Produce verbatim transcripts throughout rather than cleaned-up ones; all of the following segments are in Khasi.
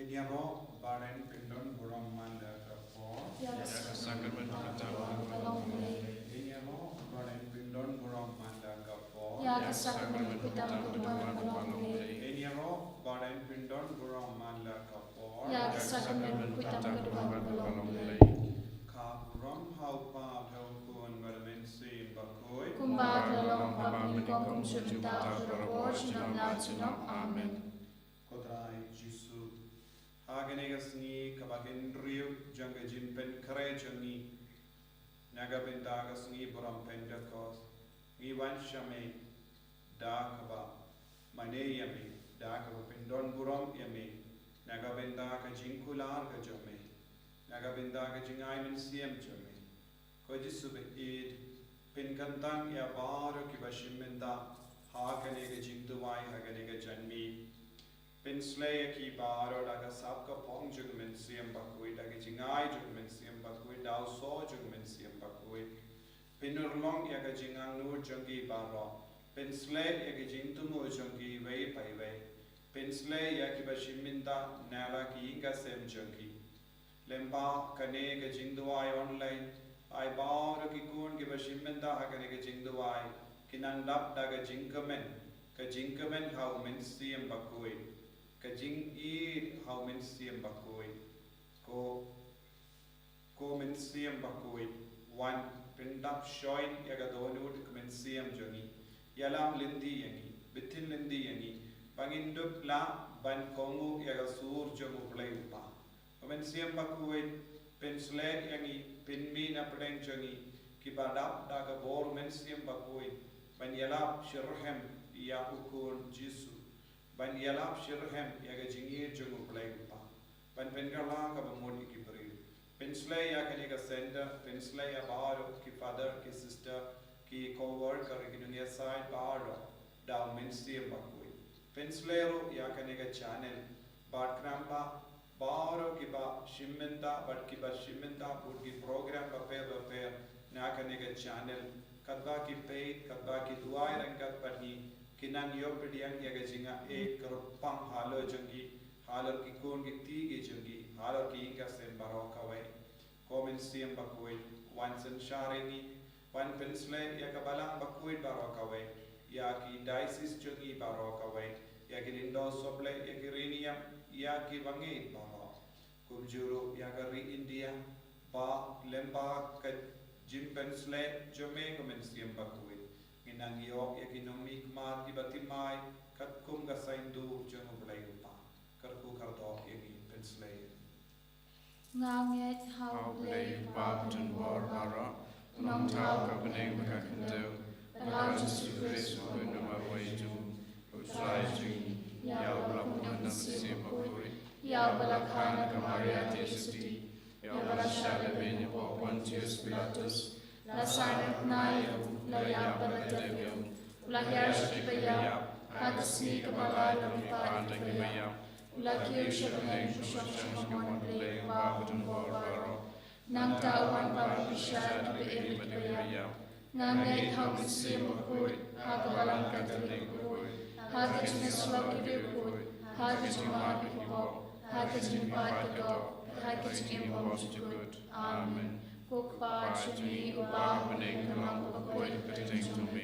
Ngin ïaroh ba yn pyndon burom man la ka por. Ïa ka sakramen ka jingpynlong Blei. Ngin ïaroh ba yn pyndon burom man la ka por. Ïa ka sakramen ka jingpynlong Blei. Ngin ïaroh ba yn pyndon burom man la ka por. Ïa ka sakramen ka jingpynlong Blei. Ka burom ha u Kpa, ha u Khun bad ha u Mynsiem Bakhuid. Kumba ka la long ha kaba nyngkong, kumjuh mynta, baroh por junom la junom. Amen. Ko Trai Jisu, ha kane ka sngi kaba hynriew jong ka jingpynkhreh jong ngi, na ka bynta ka sngi burom Pentekost, ngi wan sha me da kaba mane ïa me, da kaba pyndon burom ïa me, na ka bynta ka jingkular ka jong me, na ka bynta ka jingai mynsiem jong me. Ko Jisu ba ïeit, pynkyntang ïa baroh kiba shim bynta ha kane ka jingduwai ha kane ka janmiet. Pynsleh ïa ki baroh da ka sap ka phong jong u Mynsiem Bakhuid, da ka jingai jong u Mynsiem Bakhuid, da u soh jong u Mynsiem Bakhuid. Pynurlong ïa ka jingangnud jong ki baroh. Pynsleh ïa ka jingthmu jong ki iwei pa iwei. Pynsleh ïa kiba shim bynta na la ki ïing ki sem jong ki. Lyngba kane ka jingduwai online, ai baroh ki khun kiba shim bynta ha kane ka jingduwai, kin nang dap da ka jingkmen, ka jingkmen ha u Mynsiem Bakhuid, ka jingïeit ha u Mynsiem Bakhuid. Ko, ko Mynsiem Bakhuid, wan pyndap shoi ïa ka dohnud ka mynsiem jong ngi. Ïalam lynti ïa ngi, btin lynti ïa ngi, ba ngin dup lah ban kohnguh ïa ka sur jong u Blei u Kpa. Ko Mynsiem Bakhuid, pynsleh ïa ngi, pynmih na pdeng jong ngi, kiba dap da ka bor u Mynsiem Bakhuid, ban ïalap shitrhem ïa u Khun Jisu, ban ïalap shitrhem ïa ka jingïeit jong u Blei u Kpa, ban pynkylla kaba mut ïa ki briew. Pynsleh ïa kane ka center, pynsleh ïa baroh ki father, ki sister, ki co-worker, ki nongïasaid baroh da u Mynsiem Bakhuid. Pynsleh ruh ïa kane ka channel, bad khnang ba baroh kiba shim bynta, bad kiba shim bynta bad ki program bapher bapher na kane ka channel, katba ki peit, katba ki duwai ryngkat bad ngi, kin nang ïoh pdiang ïa ka jingaiei kyrpang halor jong ki, halor ki khun ki kti ki jong ki, halor ki ïing ki sem baroh kawei. Ko Mynsiem Bakhuid, wan synshar ïa ngi, wan pynsleh ïa ka Balang Bakhuid baroh kawei, ïa ki diocese jong ngi baroh kawei, ïa ki lyngdoh sohblei, ïa ki riewniam, ïa ki bangeit baroh. Kumjuh ruh ïa ka ri India, ba lyngba ka jingpynsleh jong me ko Mynsiem Bakhuid, ngin nang ïoh ïa ki nongmihkhmat kiba thymmai katkum ka saiñdur jong u Blei u Kpa. Kyrkhu kyrdoh ïa ngi, pynsleh. Nga ngeit ha u Blei u Kpa badonbor baroh, u nongthaw ka bneng bad ka khyndew, bad ha u Jisu Khrist u khun u marwei jong u, u Trai jong ngi, ïa uba la pynlong na u Mynsiem Bakhuid, ïa uba la kha na ka Maria Theisotti, ïa uba la shah lehbeiñ hapoh Pontius Pilatus, la sah na ka bnai, la ïap bad la dep ïa u, u la hiar sha kiba ïap, ha ka sngi kaba lai u la mihpat na kiba ïap, u la kiew sha bneng, u shong sha ka mon u Blei u Kpa badonbor baroh. Nangta u wan ban bishar ïa kiba im bad kiba ïap. Nga ngeit ha u Mynsiem Bakhuid, ha ka Balang Katholik bakhuid, ha ka jingïasyllok kiba bakhuid, ha ka jingmap ïa ki pop, ha ka jingmihpat ka doh, ha ka jingim bymjukut. Amen. Ko Kpa jong ngi uba ha bneng, kan long bakhuid ka kyrteng jong me.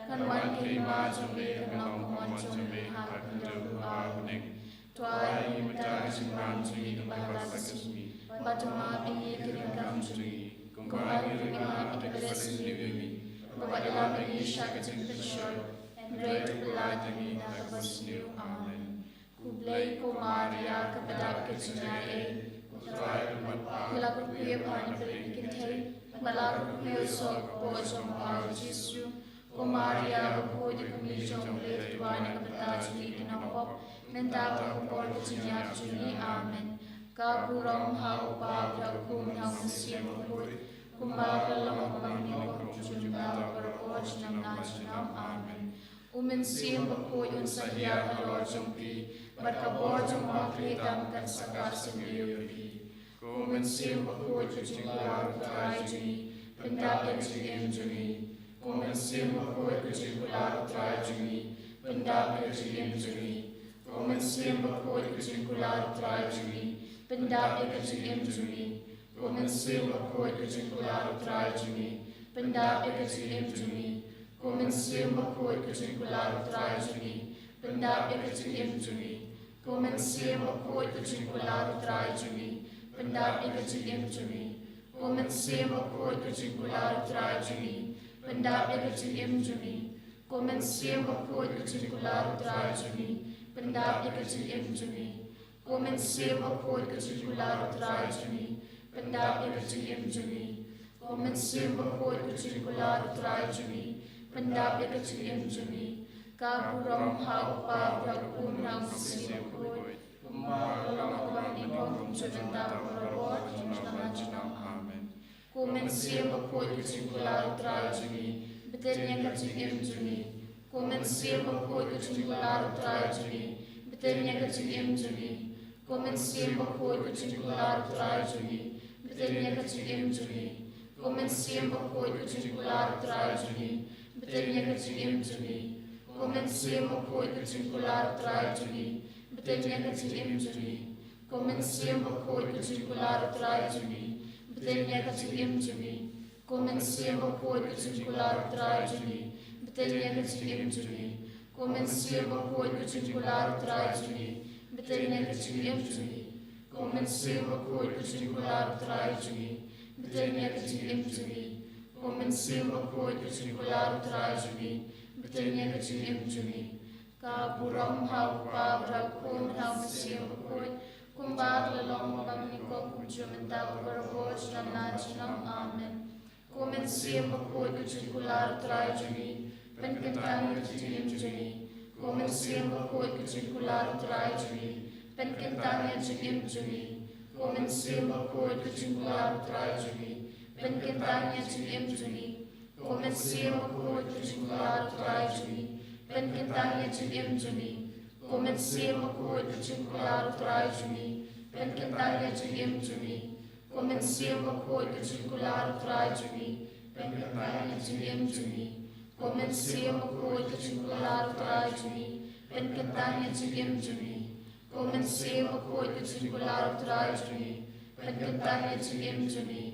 Kan wan ka hima jong me, kan long ka mon jong me ha ka khyndew uba ha bneng. To ai ïa ngi mynta ka jingman jong ngi kaba ha ka sngi. Bad to map ïa ngi ki ryngkat jong ngi, kumba ngi ruh ngi map ïa kiba leh sniew ïa ngi. Bad wat ïalam ïa ngi sha ka jingpynshoi, hynrei to pyllait ïa ngi na kaba sniew. Amen. Khublei ko Maria, kaba dap ka jingaiei, U Trai u don bad pha, phi la kyrkhu ïa pha na ki kynthei, bad la kyrkhu ïa u soh ka kpoh jong pha u Jisu. Ko Maria, bakhuid ïa ka kmie jong u Blei, to duwai na ka bynta jong ngi ki nongpop, mynta bad ha ka por ka jingïap jong ngi. Amen. Ka burom ha u Kpa, bad ha u Khun, bad ha u Mynsiem Bakhuid, kumba ka la long, kumba ka la long, kumjuh mynta, bad baroh por junom la junom. Amen. U Mynsiem Bakhuid un sa hiar halor jong phi, bad ka bor jong u Mathri Tam kan sa kah sngewbha ïa phi. Ko Mynsiem Bakhuid, ka jingkular U Trai jong ngi, pyndap ïa ka jingim jong ngi. Ko Mynsiem Bakhuid, ka jingkular U Trai jong ngi, pyndap ïa ka jingim jong ngi. Ko Ko Mynsiem Bakhuid ka jingkular U Trai jong ngi, pyndap ïa ka jingim jong ngi. Ko Mynsiem Bakhuid ka jingkular U Trai jong ngi, pyndap ïa ka jingim jong ngi. Ko Mynsiem Bakhuid ka jingkular U Trai jong ngi, pyndap ïa ka jingim jong ngi. Ko Mynsiem Bakhuid ka jingkular U Trai jong ngi, pyndap ïa ka jingim jong ngi. Ko Mynsiem Bakhuid ka jingkular U Trai jong ngi, pyndap ïa ka jingim jong ngi. Ko Mynsiem Bakhuid ka jingkular U Trai jong ngi, pyndap ïa ka jingim jong ngi. Ko Mynsiem Bakhuid ka jingkular U Trai jong ngi, pyndap ïa ka jingim jong ngi. Ko Mynsiem Bakhuid ka jingkular U Trai jong ngi, pyndap ïa ka jingim jong ngi. Ka burom ha U Kpa, bad ha U Khun, bad ha U Mynsiem Bakhuid, kumba ka la long, kumba ka long, kumjuh mynta, bad barabor, junom la junom. Amen. Ko Mynsiem Bakhuid ka jingkular U Trai jong ngi, btin ïa ka jingim jong ngi. Ko Mynsiem Bakhuid ka jingkular U Trai jong ngi, btin ïa ka jingim jong ngi. Ko Mynsiem Bakhuid ka jingkular U Trai jong ngi, btin ïa ka jingim jong ngi. Ko Mynsiem Bakhuid ka jingkular U Trai jong ngi, btin ïa ka jingim jong ngi. Ko Mynsiem Bakhuid ka jingkular U Trai jong ngi, btin ïa ka jingim jong ngi. Ko Mynsiem Bakhuid ka jingkular U Trai jong ngi, btin ïa ka jingim jong ngi. Ko Mynsiem Bakhuid ka jingkular U Trai jong ngi, btin ïa ka jingim jong ngi. Ko Mynsiem Bakhuid ka jingkular U Trai jong ngi, btin ïa ka jingim jong ngi. Ko Mynsiem Bakhuid ka jingkular U Trai jong ngi, btin ïa ka jingim jong ngi. Ko Mynsiem Bakhuid ka jingkular U Trai jong ngi, btin ïa ka jingim jong ngi. Ka burom ha U Kpa, bad ha U Khun, bad ha U Mynsiem Bakhuid, kumba ka la long, kumba ka long, kumjuh mynta, bad barabor, junom la junom. Amen. Ko Mynsiem Bakhuid ka jingkular U Trai jong ngi, pynkyntang ïa ka jingim jong ngi. Ko Mynsiem Bakhuid ka jingkular U Trai jong ngi, pynkyntang ïa ka jingim jong ngi. Ko Mynsiem Bakhuid ka jingkular U Trai jong ngi, pynkyntang ïa ka jingim jong ngi. Ko Mynsiem Bakhuid ka jingkular U Trai jong ngi, pynkyntang ïa ka jingim jong ngi. Ko Mynsiem Bakhuid ka jingkular U Trai jong ngi, pynkyntang ïa ka jingim jong ngi. Ko Mynsiem Bakhuid ka jingkular U Trai jong ngi, pynkyntang ïa ka jingim jong ngi. Ko Mynsiem Bakhuid ka jingkular U Trai jong ngi, pynkyntang ïa ka jingim jong ngi. Ko Mynsiem Bakhuid ka jingkular U Trai jong ngi, pynkyntang ïa ka jingim jong ngi.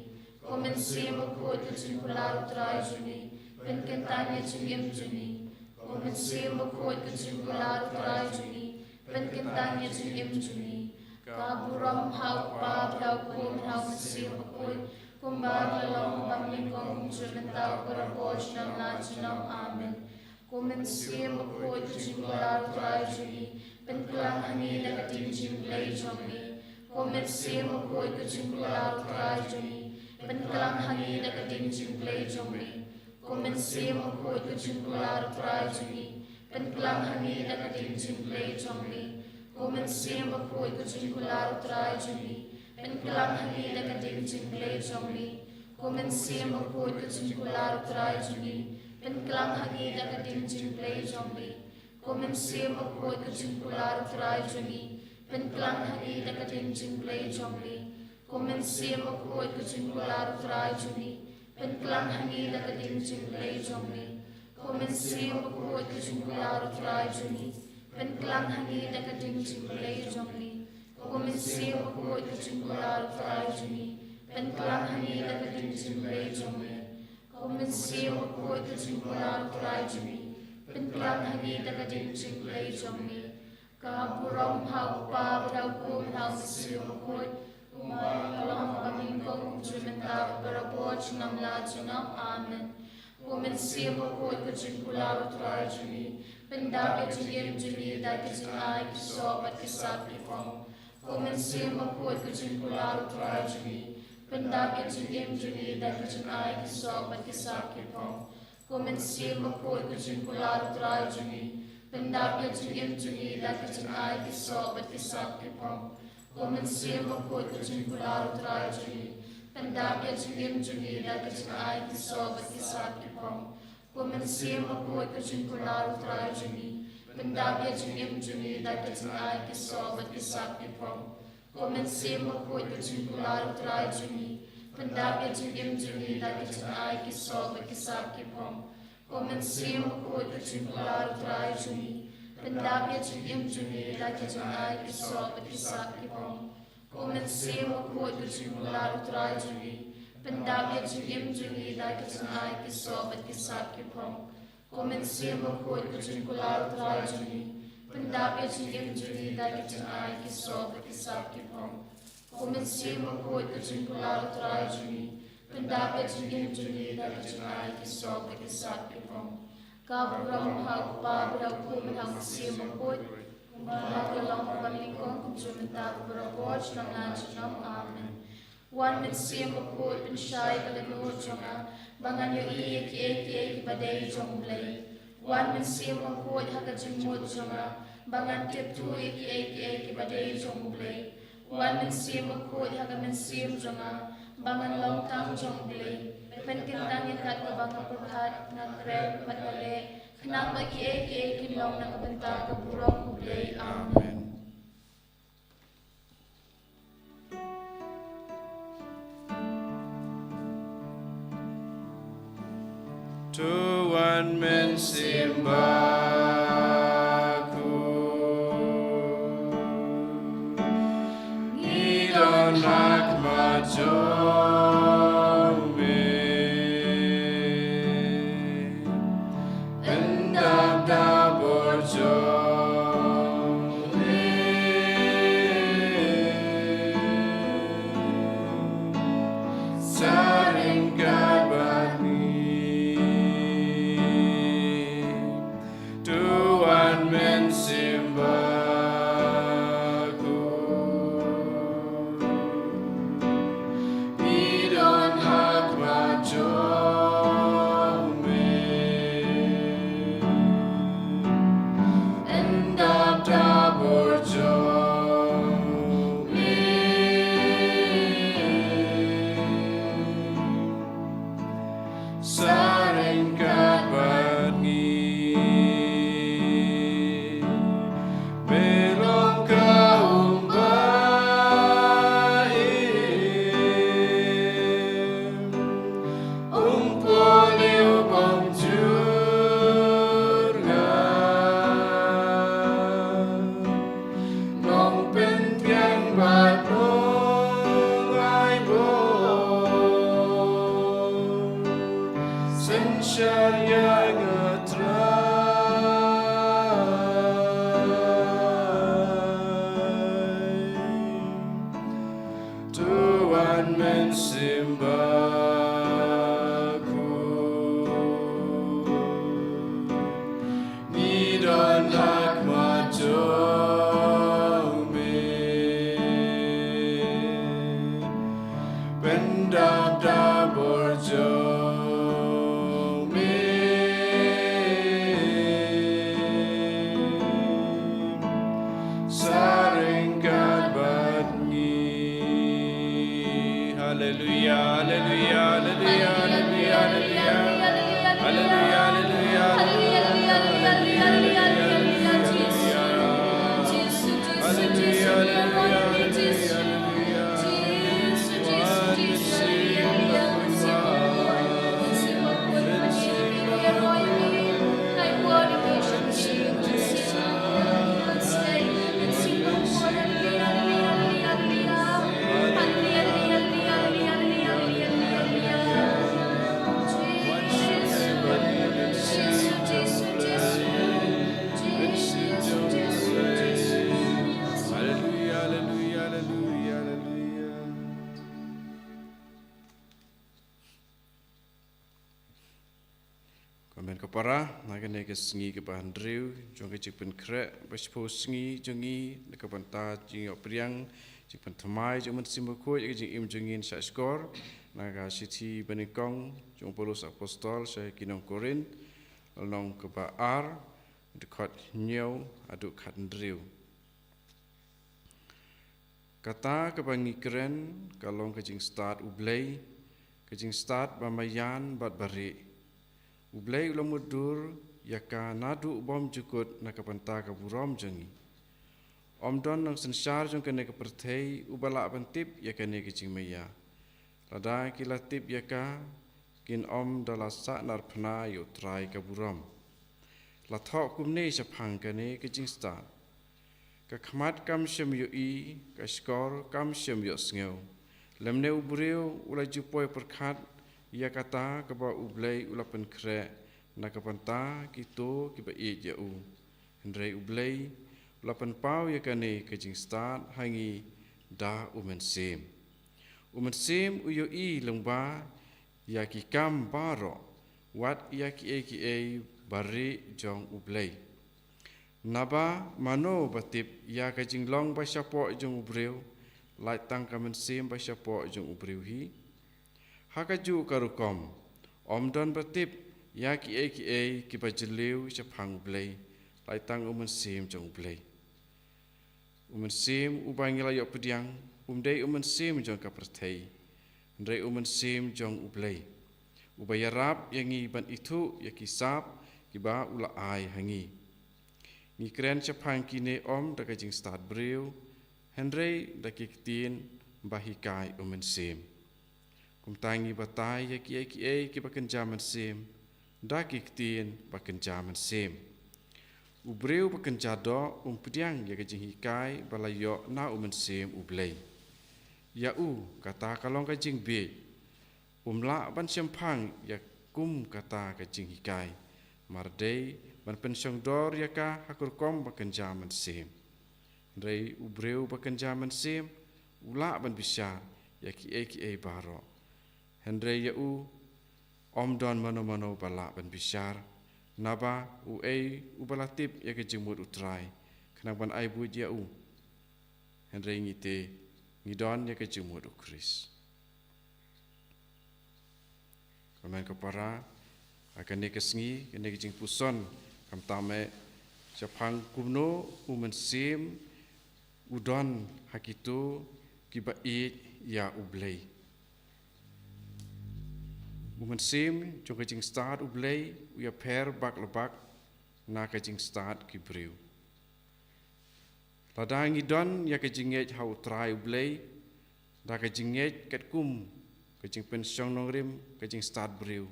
Ko Mynsiem Bakhuid ka jingkular U Trai jong ngi, pynkyntang ïa ka jingim jong ngi. Ko Mynsiem Bakhuid ka jingkular U Trai jong ngi, pynkyntang ïa ka jingim jong ngi. Ka burom ha U Kpa, bad ha U Khun, bad ha U Mynsiem Bakhuid, kumba ka la long, kumba ka long, kumjuh mynta, bad barabor, junom la junom. Amen. Ko Mynsiem Bakhuid ka jingkular U Trai jong ngi, pynkhlaiñ ha ngi da ka ding jingblei jong me. Ko Mynsiem Bakhuid ka jingkular U Trai jong ngi, pynkhlaiñ ha ngi da ka ding jingblei jong me. Ko Mynsiem Bakhuid ka jingkular U Trai jong ngi, pynkhlaiñ ha ngi da ka ding jingblei jong me. Ko Mynsiem Bakhuid ka jingkular U Trai jong ngi, pynkhlaiñ ha ngi da ka ding jingblei jong me. Ko Mynsiem Bakhuid ka jingkular U Trai jong ngi, pynkhlaiñ ha ngi da ka ding jingblei jong me. Ko Mynsiem Bakhuid ka jingkular U Trai jong ngi, pynkhlaiñ ha ngi da ka ding jingblei jong me. Ko Mynsiem Bakhuid ka jingkular U Trai jong ngi, pynkhlaiñ ha ngi da ka ding jingblei jong me. Ko Mynsiem Bakhuid ka jingkular U Trai jong ngi, pynkhlaiñ ha ngi da ka ding jingblei jong me. Ko Mynsiem Bakhuid ka jingkular U Trai jong ngi, pynkhlaiñ ha ngi da ka ding jingblei jong me. Ko Mynsiem Bakhuid ka jingkular U Trai jong ngi, pynkhlaiñ ha ngi da ka ding jingblei jong me. Ka burom ha U Kpa, bad ha U Khun, bad ha U Mynsiem Bakhuid, kumba ka la long, kumba ka long, kumjuh mynta, bad barabor, junom la junom. Amen. Ko Mynsiem Bakhuid ka jingkular U Trai jong ngi, pyndap ïa ka jingim jong ngi da ki jingai ki soh bad ki sap ki phong. Ko Mynsiem Bakhuid ka jingkular U Trai jong ngi, pyndap ïa ka jingim jong ngi da ki jingai ki soh bad ki sap ki phong. Ko Mynsiem Bakhuid ka jingkular U Trai jong ngi, pyndap ïa ka jingim jong ngi da ki jingai ki soh bad ki sap ki phong. Ko Mynsiem Bakhuid ka jingkular U Trai jong ngi, pyndap ïa ka jingim jong ngi da ki jingai ki soh bad ki sap ki phong. Ko Mynsiem Bakhuid ka jingkular U Trai jong ngi, pyndap ïa ka jingim jong ngi da ki jingai ki soh bad ki sap ki phong. Ko Mynsiem Bakhuid ka jingkular U Trai jong ngi, pyndap ïa ka jingim jong ngi da ki jingai ki soh bad ki sap ki phong. Ko Mynsiem Bakhuid ka jingkular U Trai jong ngi, Pyndap ïa ka jingim jong ngi da ka jingai ki soh bad ki sap ki phong. Ko Mynsiem Bakhuid ka jingkular U Trai jong ngi, pyndap ïa ka jingim jong ngi da ka jingai ki soh bad ki sap ki phong. Ko Mynsiem Bakhuid ka jingkular U Trai jong ngi, pyndap ïa ka jingim jong ngi da ka jingai ki soh bad ki sap ki phong. Ko Mynsiem Bakhuid ka jingkular U Trai jong ngi, pyndap ïa ka jingim jong ngi da ka jingai ki soh bad ki sap ki phong. Ka burom ha U Kpa bad ha U Khun bad ha U Mynsiem Bakhuid, kumba la ka long kaba nyngkong, kumjuh mynta, ka baroh por, junom la junom. Amen. Wan Mynsiem Bakhuid, pynshai ka dohnud jong nga, ba ngan ïohi ïa kiei kiei kiba dei jong U Blei. Wan Mynsiem Bakhuid ha ka jingmut jong nga, ba ngan tip thuh ïa kiei kiei kiba dei jong U Blei. Wan Mynsiem Bakhuid ha ka mynsiem jong nga, ba ngan long tang jong U Blei. Pynkyntang ïa kat kaba nga pyrkhat, nga kren bad nga leh, khnang ba kiei kiei kin long na ka bynta ka burom U Blei. Amen. To Wan Mynsiem Bakhuid, ngi don ha khmat jong me. Pyndap da bor jong me, sa ryngkat bad ngi. To Wan Mynsiem Bakhuid, ngi don ha khmat jong me. Pyndap da bor jong me, sa ryngkat bad ngi. Me long ka um ba im, um pule u bym jur nga. Nongpynbiang bad nongaibor, synshar ïa nga Trai. To Wan Mynsiem Bakhuid, ngi don ha khmat jong me. Pyndap da bor jong me, sa ryngkat bad ngi. Haleluya, haleluya, haleluya, haleluya, haleluya. Haleluya, haleluya, haleluya, haleluya, haleluya, haleluya, Jisu. Jisu, Jisu, Jisu, Jisu, Jisu, Jisu, Jisu, haleluya, haleluya, haleluya. Haleluya, haleluya, haleluya, haleluya. Ko hynmen ko para, na kane ka sngi kaba hynriew jong ka jingpynkhreh ba shiphew sngi jong ngi na ka bynta jingïoh pdiang, jingpynthymmai jong u Mynsiem Bakhuid ïa ka jingim jong ngi shah shkor, na ka shithi banyngkong jong u Paulus Apostol sha ki nong Korinth, lynnong kaba ar, dkhot hynñiew haduh khathynriew. Kata kaba ngi kren ka long ka jingstad U Blei, ka jingstad ba maïan bad ba rieh. U Blei u la mutdur ïa ka naduh u bymjukut na ka bynta ka burom jong ngi. Ym don nongsynshar jong kane ka pyrthei uba lah ban tip ïa kane ka jingmaïa. Lada ki la tip ïa ka, kin ym da la sahnarphna ïa U Trai ka burom. La thoh kumne shaphang kane ka jingstad: Ka khmat kam shym ïohi, ka shkor kam shym ïohsngew, lymne u briew u la ju poi pyrkhat ïa kata kaba U Blei u la pynkhreh na ka bynta kito kiba ïeit ïa u. Hynrei U Blei u la pynpaw ïa kane ka jingstad ha ngi da U Mynsiem. U Mynsiem u ïohi lyngba ïa ki kam baroh, wat ïa kiei kiei barieh jong U Blei. Naba mano ba tip ïa ka jinglong ba shapoh jong u briew, lait tang ka mynsiem ba shapoh jong u briew hi? Ha kajuh ka rukom, ym don ba tip ïa kiei kiei kiba jylliew shaphang U Blei, lait tang u Mynsiem jong U Blei. U Mynsiem uba ngi la ïoh pdiang, um dei u mynsiem jong ka pyrthei, hynrei u Mynsiem jong U Blei, uba ïarap ïa ngi ban ithuh ïa ki sap kiba u la ai ha ngi. Ngi kren shaphang kine ym da ka jingstad briew, hynrei da ki ktien ba hikai u Mynsiem. Kumta ngi batai ïa kiei kiei kiba kynja mynsiem da ki ktien ba kynja mynsiem. U briew ba kynja doh um pdiang ïa ka jinghikai ba la ïoh na u Mynsiem U Blei. Ïa u, kata ka long ka jingbieit. Um lah ban shemphang ïa kum kata ka jinghikai, mar dei ban pynshongdor ïa ka ha ka rukom ba kynja mynsiem. Hynrei u briew ba kynja mynsiem u lah ban bishar ïa kiei kiei baroh. Hynrei ïa u, ym don mano mano ba lah ban bishar, naba uei uba la tip ïa ka jingmut U Trai, khnang ban ai buit ïa u? Hynrei ngi te, ngi don ïa ka jingmut U Khrist. Kmen ko para, ha kane ka sngi, kane ka jingpuson, kam tam eh shaphang kumno u Mynsiem u don ha kito kiba ïeit ïa U Blei. U Mynsiem jong ka jingstad U Blei u ïapher bak la bak na ka jingstad ki briew. Lada ngi don ïa ka jingngeit ha U Trai U Blei, da ka jingngeit katkum ka jingpynshong nongrim ka jingstad briew,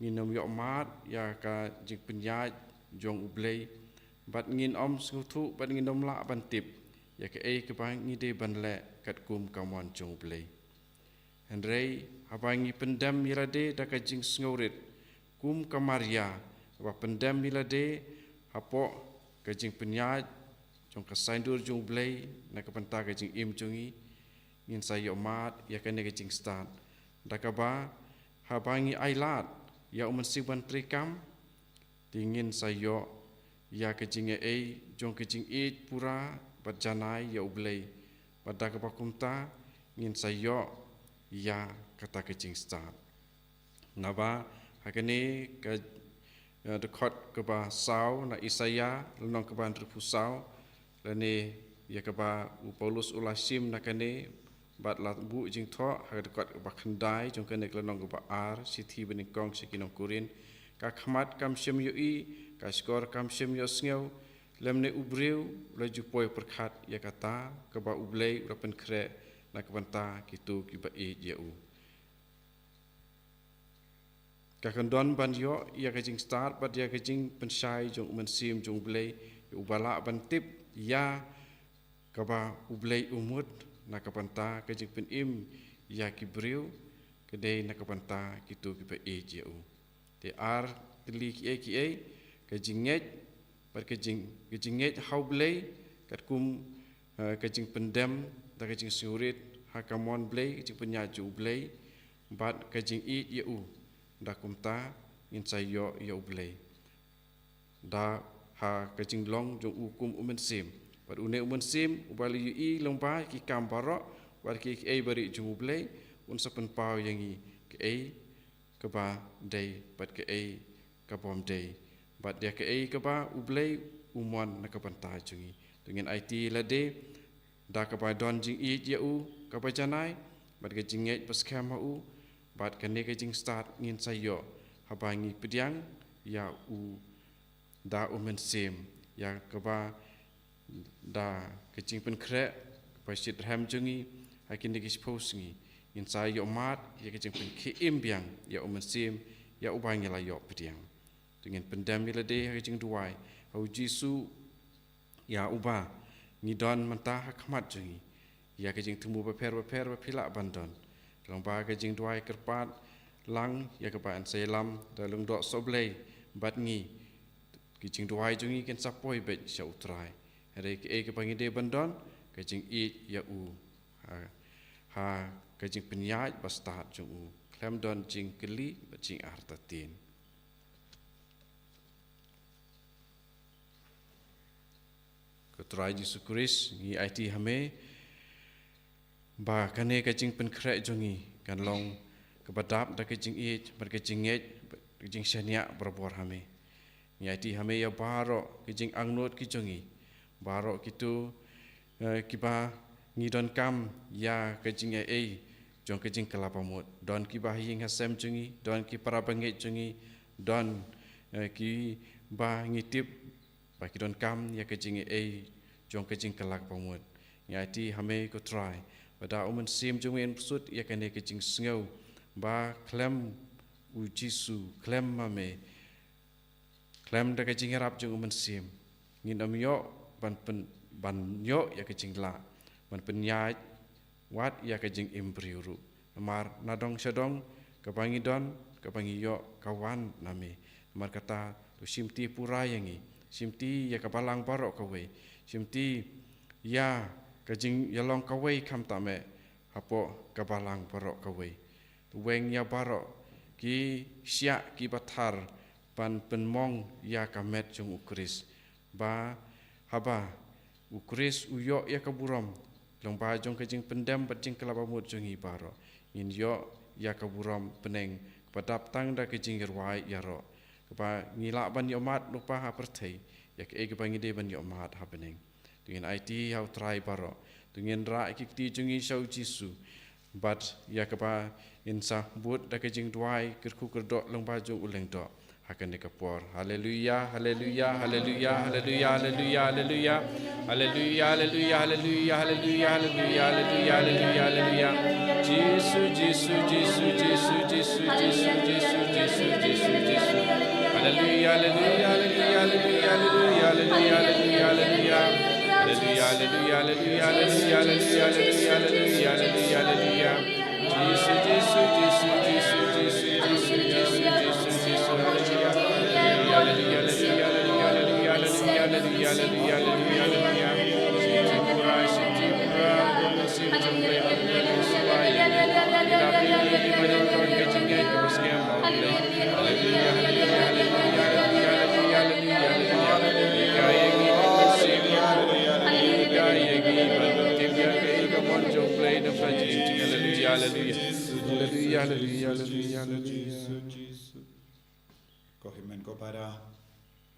ngin ym ïoh mad ïa ka jingpynïaid jong U Blei, bad ngin ym sngewthuh bad ngin ym lah ban tip ïa kaei kaba ngi dei ban leh katkum ka mon jong U Blei. Hynrei haba ngi pyndem ïa lade da ka jingsngewrit, kum ka Maria ba pyndem ïa lade hapoh ka jingpynïaid jong ka saiñdur jong U Blei na ka bynta ka jingim jong ngi, ngin sa ïoh mad ïa kane ka jingstad, da kaba haba ngi ailad ïa u Mynsiem ban treikam, te ngin sa ïoh ïa ka jingaiei jong ka jingïeit pura bad janai ïa U Blei, bad da kaba kumta ngin sa ïoh ïa kata ka jingstad. Naba ha kane ka, eh, dkhot kaba saw na Isaïah, lynnong kaba hynriewphew saw, lane ïa kaba u Paulus u la shim na kane, bad la buh jingthoh ha ka dkhot kaba khyndai jong kane ka lynnong kaba ar shithi banyngkong sha ki nong Korinth: Ka khmat kam shym ïohi, ka shkor kam shym ïohsngew, lymne u briew u la ju poi pyrkhat ïa kata kaba U Blei u la pynkhreh na ka bynta kito kiba ïeit ïa u. Ka kyndon ban ïoh ïa ka jingstad bad ïa ka jingpynshai jong u Mynsiem jong U Blei, ïa uba lah ban tip ïa kaba U Blei u mut na ka bynta ka jingpynim ïa ki briew, ka dei na ka bynta kito kiba ïeit ïa u. Te ar tylli kiei kiei, ka jingngeit, bad ka jing, ka jingngeit ha U Blei, katkum, eh, ka jingpyndem da ka jingsngewrit ha ka mon Blei, ka jingpynïaid jong U Blei, bad ka jingïeit ïa u, da kumta ngin sa ïoh ïa U Blei da ha ka jinglong jong u kum u Mynsiem. Bad une u Mynsiem uba la ïohi lyngba ki kam baroh, bad kiei kiei barieh jong U Blei, un sa pynpaw ïa ngi kaei kaba dei bad kaei kaba ym dei, bad ïa kaei kaba U Blei u mon na ka bynta jong ngi. To ngin aiti lade da kaba don jingïeit ïa u kaba janai, bad ka jingngeit ba skhem ha u, bad kane ka jingstad ngin sa ïoh haba ngi pdiang ïa u da u Mynsiem, ïa kaba da ka jingpynkhreh ba shitrhem jong ngi ha kine ki shiphew sngi, ngin sa ïoh mad ïa ka jingpynkhie im biang ïa u Mynsiem, ïa uba ngi la ïoh pdiang. To ngin pyndem ïa lade ha ka jingduwai ha u Jisu, ïa uba ngi don mynta ha khmat jong ngi, ïa ka jingthmu bapher bapher ba phi lah ban don. Lyngba ka jingduwai kyrpad lang ïa kaba yn sa ïalam da Lyngdoh Sohblei bad ngi, ki jingduwai jong ngi kin sa poi beit sha u Trai. Hynrei kaei kaba ngi dei ban don, ka jingïeit ïa u ha, ha ka jingpynïaid bastad jong u, khlem don jingkylli bad jingartatien. Ko Trai Jisu Khrist, ngi aiti ha me ba kane ka jingpynkhreh jong ngi kan long kaba dap da ka jingïeit bad ka jingngeit, ka jingshaniah barabor ha me. Ngi aiti ha me ïa baroh ki jingangnud ki jong ngi, baroh kito, eh, kiba ngi donkam ïa ka jingaiei jong ka jingkylla bamut. Don kiba ha ïing ha sem jong ngi, don ki para bangeit jong ngi, don, eh, kiba ngi tip ba ki donkam ïa ka jingaiei jong ka jingkylla bamut. Ngi aiti ha me ko Trai ba da u Mynsiem jong me un pynsut ïa kane ka jingsngew ba khlem u Jisu, khlem ma me, khlem da ka jingïarap jong u Mynsiem, ngin ym ïoh ban pyn-, ban ïoh ïa ka jinglah ban pynïaid wat ïa ka jingim briew ruh. Namar na dong sha dong, kaba ngi don, kaba ngi ïoh, ka wan na me. Namar kata, to shimti pura ïa ngi, shimti ïa ka balang baroh kawei, shimti ïa ka jingïalong kawei khamtam eh hapoh ka balang baroh kawei. To weng ïa baroh ki shiah kiba thar ban pynmong ïa ka met jong u Khrist, ba haba u Khrist u ïoh ïa ka burom lyngba jong ka jingpyndem bad jingkylla bamut jong ngi baroh, ngin ïoh ïa ka burom bneng kaba dap tang da ka jingïarwai ïaroh, kaba ngi lah ban ïohmad lypa ha pyrthei ïa kaei kaba ngi dei ban ïohmad ha bneng. To ngin aiti ha u Trai baroh, to ngin rah ïa ki kti jong ngi sha u Jisu, bad ïa kaba ngin sa bud da ka jingduwai kyrkhu kyrdoh lyngba jong u Lyngdoh ha kane ka por. Haleluia, haleluia, haleluia, haleluia, haleluia, haleluia. Haleluia, haleluia, haleluia, haleluia, haleluia, haleluia, haleluia, haleluia. Jisu, Jisu, Jisu, Jisu, Jisu, Jisu, Jisu, Jisu, Jisu. Haleluia, haleluia, haleluia, haleluia, haleluia, haleluia, haleluia. Haleluia, haleluia, haleluia, haleluia, haleluia, haleluia, haleluia, haleluia. Jisu, Jisu, Jisu, Jisu, Jisu, Jisu, Jisu, Jisu, Jisu, Jisu, Jisu, Haleluia. Haleluia, haleluia, haleluia, haleluia, haleluia, haleluia, haleluia, haleluia. Shimti pura, shimti pura, shimti pura. Haleluia, haleluia, haleluia, haleluia, haleluia. Haleluia, haleluia, haleluia, haleluia, haleluia, haleluia. Haleluia, haleluia, haleluia, haleluia. Haleluia, haleluia, haleluia, haleluia, haleluia. Haleluia, haleluia, haleluia, haleluia. Ko hynmen ko para,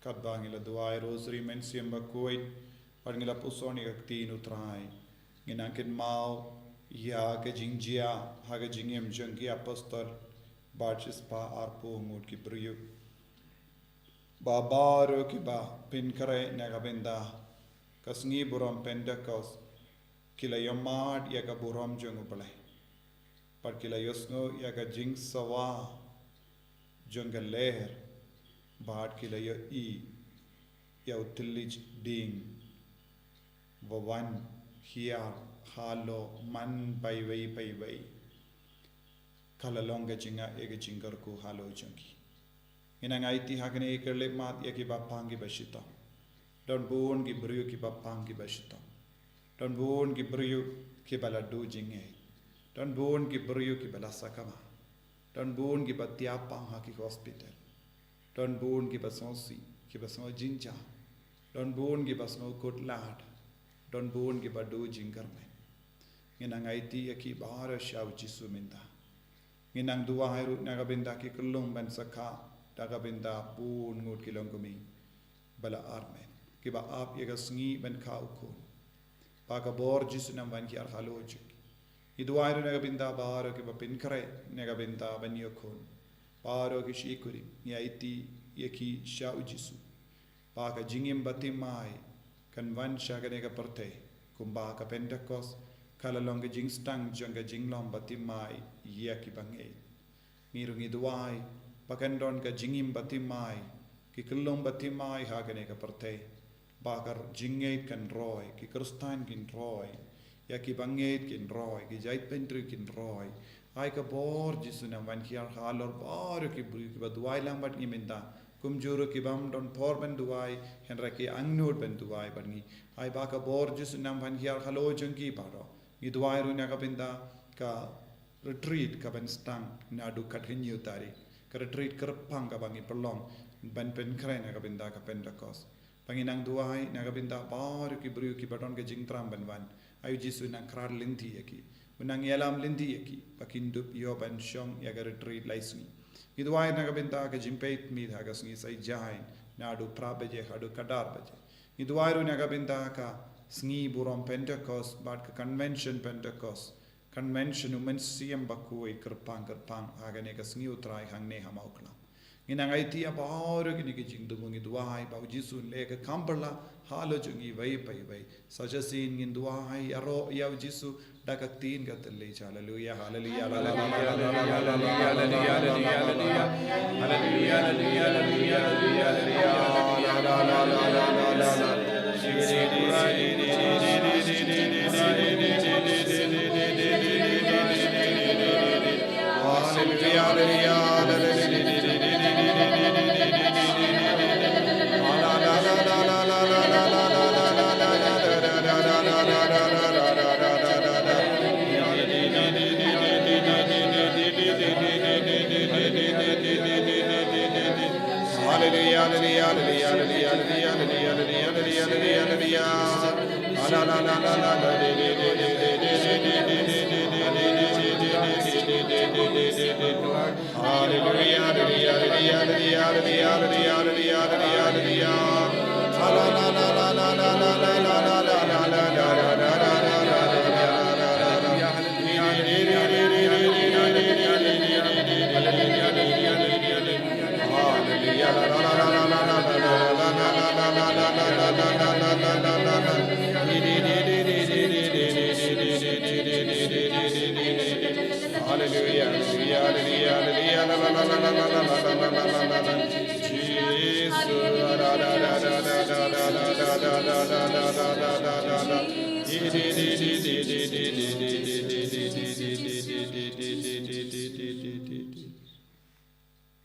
katba ngi la duwai Rosary Mynsiem Bakhuid, bad ngi la puson ïa ka ktien u Trai, ngi nang kynmaw ïa ka jingjia ha ka jingim jong ki apostol bad shispah arphew ngut ki briew. Ba baroh kiba pynkhreh na ka bynta ka sngi burom Pentekost, ki la ïohmad ïa ka burom jong U Blei. Bad ki la ïohsngew ïa ka jingsawa jong ka lyer, bad ki la ïohi ïa u thylliej dieng ba wan hiar halor man baiwei baiwei. Ka la long ka jingngeit ïa ka jingkyrkhu halor jong ki. Ngi nang aiti ha kane ka khyllipmat ïa kiba pang kiba shitom. Don bun ki briew kiba pang kiba shitom. Don bun ki briew kiba la duh jingngeit. Don bun ki briew kiba la sakma. Don bun kiba thiah pang ha ki hospital. Don bun kiba sngewsih, kiba sngew jynjar. Don bun kiba sngew kut lad. Don bun kiba duh jingkyrmen. Ngi nang aiti ïa ki baroh sha u Jisu mynta. Ngi nang duwai ruh na ka bynta ki khyllung ban sa kha, na ka bynta bun ngut ki longkmie ba la armet, kiba ap ïa ka sngi ban kha u khun. Ba ka bor Jisu nang wan hiar halor jong ki. Ngi duwai ruh na ka bynta baroh kiba pynkhreh na ka bynta ban ïoh khun. Baroh ki shikurim, ngi aiti ïa ki sha u Jisu. Ba ka jingim bathymmai kan wan sha kane ka pyrthei, kumba ka Pentekost ka la long ka jingsdang jong ka jinglong bathymmai ïa kiba ngeit. Ngi ruh ngi duwai ba kan don ka jingim bathymmai Ki kyllum ba thymmai ha kane ka pyrthei, ba ka jingngeit kan roi, ki Khristan kin roi, ïa ki bangeit kin roi, ki jaitbynriew kin roi. Ai ka bor Jisu nang ban hiar halor baroh ki briew kiba duwai lang bad ngi mynta. Kumjuh ruh ki bym don por ban duwai, hynrei ki angnud ban duwai bad ngi. Ai ba ka bor Jisu nang ban hiar halor jong ki baroh. Ngi duwai ruh na ka bynta ka retreat ka ban sdang naduh khathynñiew tarik. Ka retreat kyrpang kaba ngi pynlong ban pynkhreh na ka bynta ka Pentecost. Ba ngi nang duwai na ka bynta baroh ki briew kiba don ka jingtram ban wan. Ai u Jisu nang khrat lynti ïa ki. U nang ïalam lynti ïa ki. Ba kin dup ïoh ban shong ïa ka retreat lai sngi. Ngi duwai na ka bynta ka jingpeit miet ha ka sngi Saitjaiñ naduh phra baje haduh khatar baje. Ngi duwai ruh na ka bynta ka sngi burom Pentecost bad ka convention Pentecost. Convention u Mynsiem Bakhuid kyrpang kyrpang ha kane ka sngi U Trai hangne ha Mawklam. Ngi nang aiti ïa baroh kine ki jingthmu, ngi duwai ba u Jisu un leh ka kam pyrshah halor jong ngi iwei pa iwei. Sa shisien ngin duwai ïaroh ïa u Jisu da ka ktien ka thylliej. Haleluia, haleluia, haleluia. Hallelujah, hallelujah, hallelujah. Hallelujah, hallelujah, hallelujah, hallelujah, hallelujah. Hallelujah, hallelujah, hallelujah, hallelujah, hallelujah.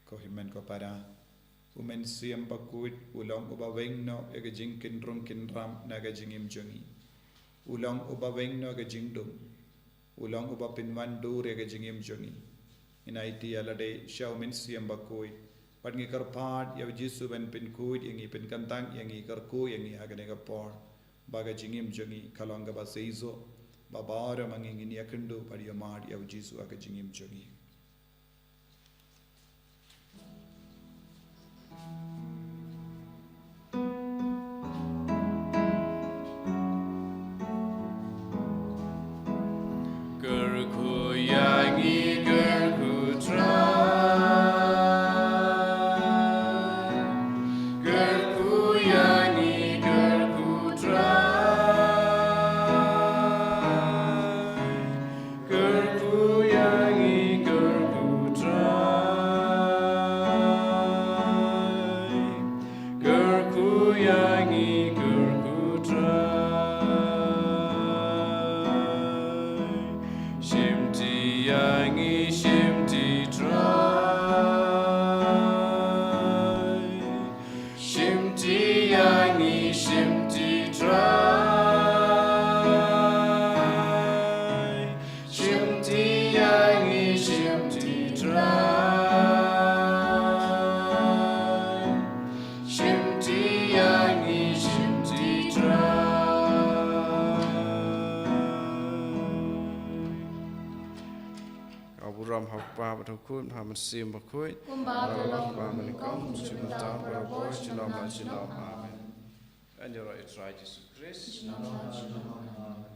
Ko hynmen ko para, u Mynsiem Bakhuid u long uba weng noh ïa ka jingkynrung kynram na ka jingim jong ngi. U long uba weng noh ïa ka jingdum. U long uba pynwandur ïa ka jingim jong ngi. Ngin aiti ïa lade sha u Mynsiem Bakhuid. Bad ngi kyrpad ïa u Jisu ban pynkhuid ïa ngi, pynkyntang ïa ngi, kyrkhu ïa ngi ha kane ka por. Ba ka jingim jong ngi ka long kaba seisoh. Ba baroh ma ngi ngin ïakynduh bad ïa mad ïa u Jisu ha ka jingim jong ngi. Kyrkhu ïa ngi, kyrkhu Trai. Kyrkhu ïa ngi, kyrkhu Trai. Kyrkhu ïa ngi, kyrkhu Trai. Kyrkhu ïa ngi, kyrkhu Trai. Shimti ïa ngi, shimti Trai. Shimti ïa ngi, shimti Trai. Shimti ïa ngi, shimti Trai. Shimti ïa ngi, shimti Trai. Ka burom ha u Kpa bad ha u Khun bad ha u Mynsiem Bakhuid. Kumba ka long ha kaba nyngkong, kumjuh mynta, baroh por, junom la junom. Amen. Ngan ïaroh ïa u Trai Jisu Khrist. Junom la junom.